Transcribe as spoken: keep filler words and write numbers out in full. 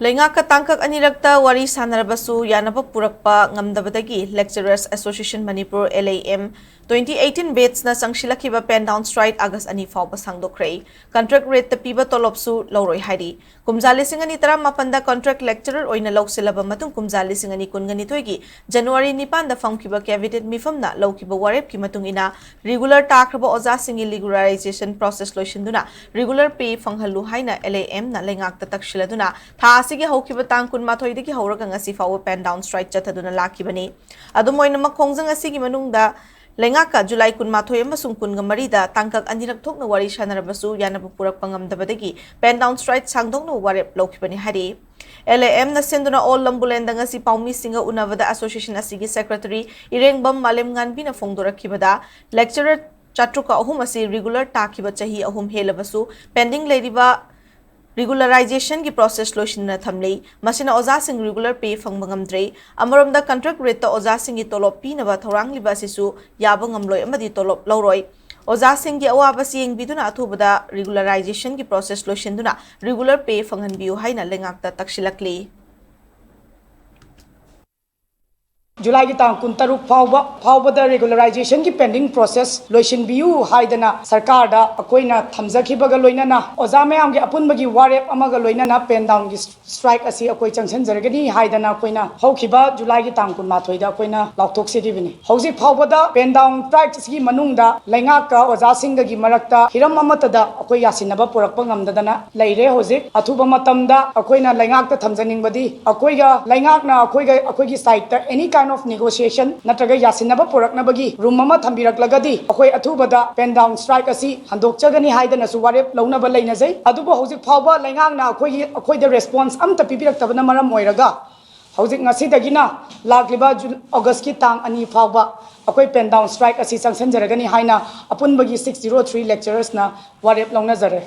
ꯂꯩꯉꯥꯛꯀ ꯇꯥꯡꯀꯛ ꯑꯅꯤꯔꯛꯇ ꯋꯥꯔꯤ ꯁꯥꯟꯅꯔꯕꯁꯨ ꯌꯥꯅꯕ ꯄꯨꯔꯛꯄ ꯉꯝꯗꯕꯗꯒꯤ Lecturers Association Manipur, L A M, twenty eighteen batchꯅ ꯆꯪꯁꯤꯜꯂꯛꯈꯤꯕ pen down strike August ꯑꯅꯤ ꯐꯥꯎꯕ ꯁꯥꯡꯗꯣꯛꯈ꯭ꯔꯦ꯫ Contract rateꯇ ꯄꯤꯕ ꯇꯣꯂꯣꯞꯁꯨ ꯂꯧꯔꯣꯏ ꯍꯥꯏꯔꯤ꯫ ꯀꯨꯝꯖꯥ ꯂꯤꯁꯤꯡ ꯑꯅꯤ ꯇꯔꯥꯃꯥꯄꯟꯗ contract lecturer ꯑꯣꯏꯅ ꯂꯧꯁꯤꯜꯂꯕ ꯃꯇꯨꯡ, ꯀꯨꯝꯖꯥ ꯂꯤꯁꯤꯡ ꯑꯅꯤ ꯀꯨꯟꯒ ꯅꯤꯊꯣꯏꯒꯤ January ꯅꯤꯄꯥꯟꯗ ꯐꯝꯈꯤꯕ cabinet ꯃꯤꯐꯝꯅ ꯂꯧꯈꯤꯕ ꯋꯥꯔꯦꯞꯀꯤ ꯃꯇꯨꯡ ꯏꯟꯅ, regular ꯇꯥꯈ꯭ꯔꯕ ꯑꯣꯖꯥꯁꯤꯡꯒꯤ regularization process ꯂꯣꯏꯁꯤꯟꯗꯨꯅ regular pay ꯐꯪꯍꯜꯂꯨ ꯍꯥꯏꯅ L A Mꯅ ꯂꯩꯉꯥꯛꯇ ꯇꯛꯁꯤꯜꯂꯗꯨꯅ, ꯊꯥ ꯑꯁꯤꯒꯤ ꯍꯧꯈꯤꯕ ꯇꯥꯡ ꯀꯨꯟꯃꯥꯊꯣꯏꯗꯒꯤ ꯍꯧꯔꯒ ꯉꯁꯤ ꯐꯥꯎꯕ pen down strike ꯆꯠꯊꯗꯨꯅ ꯂꯥꯛꯈꯤꯕꯅꯤ꯫ ꯑꯗꯨꯝ ꯑꯣꯏꯅꯃꯛ, ꯈꯣꯡꯖꯪ ꯑꯁꯤꯒꯤ ꯃꯅꯨꯡꯗ ꯂꯩꯉꯥꯛꯀ July ꯀꯨꯟꯃꯥꯊꯣꯏ ꯑꯃꯁꯨꯡ ꯀꯨꯟꯒ ꯃꯔꯤꯗ ꯇꯥꯡꯀꯛ ꯑꯅꯤꯔꯛ ꯊꯣꯛꯅ ꯋꯥꯔꯤ ꯁꯥꯟꯅꯔꯕꯁꯨ ꯌꯥꯅꯕ ꯄꯨꯔꯛꯄ ꯉꯝꯗꯕꯗꯒꯤ pen down strike ꯁꯥꯡꯗꯣꯛꯅꯕ ꯋꯥꯔꯦꯞ ꯂꯧꯈꯤꯕꯅꯤ ꯍꯥꯏꯔꯤ꯫ L A Mꯅ ꯁꯤꯟꯗꯨꯅ All Lambulenꯗ ꯉꯁꯤ ꯄꯥꯎꯃꯤꯁꯤꯡꯒ ꯎꯅꯕꯗ association ꯑꯁꯤꯒꯤ secretary ꯏꯔꯦꯡꯕꯝ ꯃꯥꯂꯦꯝꯉꯥꯟꯕꯤꯅ ꯐꯣꯡꯗꯣꯔꯛꯈꯤꯕꯗ, lecturer ꯆꯥꯇ꯭ꯔꯨꯛꯀ ꯑꯍꯨꯝ ꯑꯁꯤ regular ꯇꯥꯈꯤꯕ ꯆꯍꯤ ꯑꯍꯨꯝ ꯍꯦꯜꯂꯕꯁꯨ pending ꯂꯩꯔꯤꯕ regularizationꯒꯤ process ꯂꯣꯏꯁꯤꯟꯗꯅ ꯊꯝꯂꯤ꯫ ꯃꯁꯤꯅ ꯑꯣꯖꯥꯁꯤꯡ regular pay ꯐꯪꯕ ꯉꯝꯗ꯭ꯔꯦ꯫ ꯑꯃꯔꯣꯝꯗ, contract rateꯇ ꯑꯣꯖꯥꯁꯤꯡꯒꯤ ꯇꯣꯂꯣꯞ ꯄꯤꯅꯕ ꯊꯧꯔꯥꯡꯂꯤꯕ ꯑꯁꯤꯁꯨ ꯌꯥꯕ ꯉꯝꯂꯣꯏ ꯑꯃꯗꯤ ꯇꯣꯂꯣꯞ ꯂꯧꯔꯣꯏ꯫ ꯑꯣꯖꯥꯁꯤꯡꯒꯤ ꯑꯋꯥꯕꯁꯤ ꯌꯦꯡꯕꯤꯗꯨꯅ ꯑꯊꯨꯕꯗ regularizationꯒꯤ process ꯂꯣꯏꯁꯤꯟꯗꯨꯅ regular pay ꯐꯪꯍꯟꯕꯤꯌꯨ ꯍꯥꯏꯅ ꯂꯩꯉꯥꯛꯇ ꯇꯛꯁꯤꯜꯂꯛꯂꯤ꯫ Julyꯒꯤ ꯇꯥꯡ ꯀꯨꯟꯇꯔꯨꯛ ꯐꯥꯎꯕ, ꯐꯥꯎꯕꯗ regularization ꯒꯤ pending process ꯂꯣꯏꯁꯤꯟꯕꯤꯌꯨ ꯍꯥꯏꯗꯅ ꯁꯔꯀꯥꯔꯗ ꯑꯩꯈꯣꯏꯅ ꯊꯝꯖꯈꯤꯕꯒ ꯂꯣꯏꯅꯅ, ꯑꯣꯖꯥ ꯃꯌꯥꯝꯒꯤ ꯑꯄꯨꯟꯕꯒꯤ ꯋꯥꯔꯦꯞ ꯑꯃꯒ ꯂꯣꯏꯅꯅ pen down ꯒꯤ strike ꯑꯁꯤ ꯑꯩꯈꯣꯏ ꯆꯪꯁꯤꯟꯖꯔꯒꯅꯤ ꯍꯥꯏꯗꯅ ꯑꯩꯈꯣꯏꯅ ꯍꯧꯈꯤꯕ Julyꯒꯤ ꯇꯥꯡ ꯀꯨꯟꯃꯥꯊꯣꯏꯗ ꯑꯩꯈꯣꯏꯅ ꯂꯥꯎꯊꯣꯛꯆꯔꯤꯕꯅꯤ꯫ ꯍꯧꯖꯤꯛ ꯐꯥꯎꯕꯗ pen down strike ꯁꯤꯒꯤ ꯃꯅꯨꯡꯗ ꯂꯩꯉꯥꯛꯀ ꯑꯣꯖꯥꯁꯤꯡꯒꯒꯤ ꯃꯔꯛꯇ ꯍꯤꯔꯝ ꯑꯃꯠꯇꯗ ꯑꯩꯈꯣꯏ ꯌꯥꯁꯤꯟꯅꯕ ꯄꯨꯔꯛꯄ ꯉꯝꯗꯗꯅ ꯂꯩꯔꯦ꯫ ꯍꯧꯖꯤꯛ ꯑꯊꯨꯕ ꯃꯇꯝꯗ ꯑꯩꯈꯣꯏꯅ ꯂꯩꯉꯥꯛꯇ ꯊꯝꯖꯅꯤꯡꯕꯗꯤ, ꯑꯩꯈꯣꯏꯒ ꯂꯩꯉꯥꯛꯅ ꯑꯩꯈꯣꯏꯒ, ꯑꯩꯈꯣꯏꯒꯤ side ꯇ any kind of negotiation ꯅꯠꯇ꯭ꯔꯒ ꯌꯥꯁꯤꯟꯅꯕ ꯄꯨꯔꯛꯅꯕꯒꯤ room ꯑꯃ ꯊꯝꯕꯤꯔꯛꯂꯒꯗꯤ, ꯑꯩꯈꯣꯏ ꯑꯊꯨꯕꯗ pen down strike ꯑꯁꯤ ꯍꯟꯗꯣꯛꯆꯒꯅꯤ ꯍꯥꯏꯗꯅꯁꯨ ꯋꯥꯔꯦꯞ ꯂꯧꯅꯕ ꯂꯩꯅꯖꯩ꯫ ꯑꯗꯨꯕꯨ ꯍꯧꯖꯤꯛ ꯐꯥꯎꯕ ꯂꯩꯉꯥꯛꯅ ꯑꯩꯈꯣꯏꯒꯤ, ꯑꯩꯈꯣꯏꯗ response ꯑꯝꯇ ꯄꯤꯕꯤꯔꯛꯇꯕꯅ ꯃꯔꯝ ꯑꯣꯏꯔꯒ, ꯍꯧꯖꯤꯛ ꯉꯁꯤꯗꯒꯤꯅ ꯂꯥꯛꯂꯤꯕ Ju-, August ꯀꯤ ꯇꯥꯡ ꯑꯅꯤ ꯐꯥꯎꯕ ꯑꯩꯈꯣꯏ pen down strike ꯑꯁꯤ ꯆꯪꯁꯤꯟꯖꯔꯒꯅꯤ ꯍꯥꯏꯅ ꯑꯄꯨꯟꯕꯒꯤ six zero three lecturers ꯅ ꯋꯥꯔꯦꯞ ꯂꯧꯅꯖꯔꯦ꯫